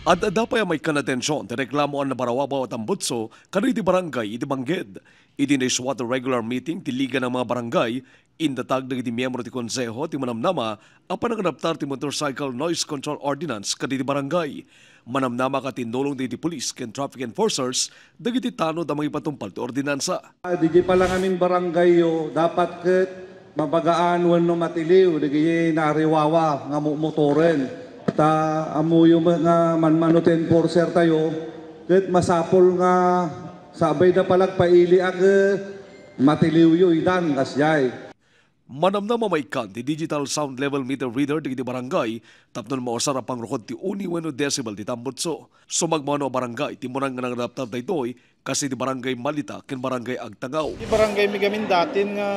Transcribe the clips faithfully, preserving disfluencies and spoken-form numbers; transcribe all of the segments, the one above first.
Ad-adda pay a maikkan atension ti reklamo a nabarawabaw a tambutso kadagiti barangay iti Bangged. Iti naiswat a regular meeting ti Liga ng mga Barangay, indatag dagiti miyembro ti Konseho ti manamnama a panangadaptar ti Motorcycle Noise Control Ordinance kadagiti barangay. Manamnama ket tinnulong dagiti pulis ken traffic enforcers dagiti tanod a mangipatungpal ti ordinansa. Diay pay la ngamin barangayyo, dapat ket mabagaan wenno matiliw dagiti naariwawa nga mumotoren. Ta ammoyo met nga manmano ti enforcer tayo, ket masapul nga sabay da palagpaili a ket matiliwyo itan kasdiay. Manamnama maikkan ti digital sound level meter reader dagiti barangay tapno mausar a pangrukod ti uni wenno decibel ti tambutso. Sumagmamano a barangay ti umuna nga nangadaptar daytoy, kas iti Barangay Malita ken Barangay Agtangaw. Iti barangaymi gamin datin nga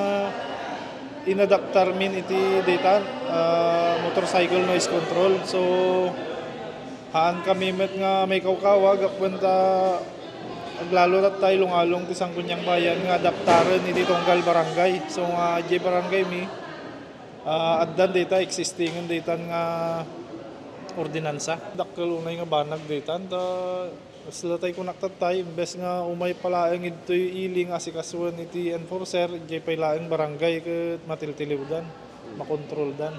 inadaptarmin iti dayta, ah, motorcycle noise control. So, haankami met nga maikawkawa gapu ta aglalo tatta ilungalong ti Sangguniang Bayan nga adaptaren iti tunggal barangay. So, nga idiay barangaymi, ah, addan dayta, existingen daytan nga ordinansa. Dakkel unay nga banag daytan, ta Kasla tay kunak tattay, imbes nga umay pay laeng idtoy ili nga asikasuen iti enforcer, idiay pay laeng barangay ket matiltiliwdan, makontroldan.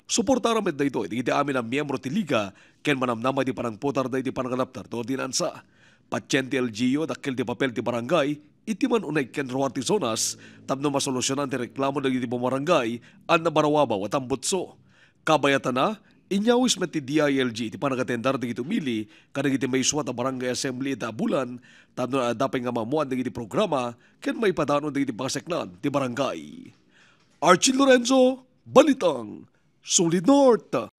Suportara met daytoy dagiti amin a miyembro ti Liga ken manamnama iti panangputarda iti panangadaptar ti ordinansa. Patien ti L G U, dakkel ti papel ti barangay iti man uneg ken ruar ti zonas tapno masolusyonan ti reklamo dagiti bumarangay a nabarawabaw a tambutso. Kabayatana, inyawis met ti D I L G iti panagatendar dagiti umili kadagiti maiswat a Barangay Assembly ita a bulan tapno adda pay nga maammoan dagiti programa ken maipadano dagiti pangaseklan ti barangay. Archie Lorenzo, Balitang Solid North.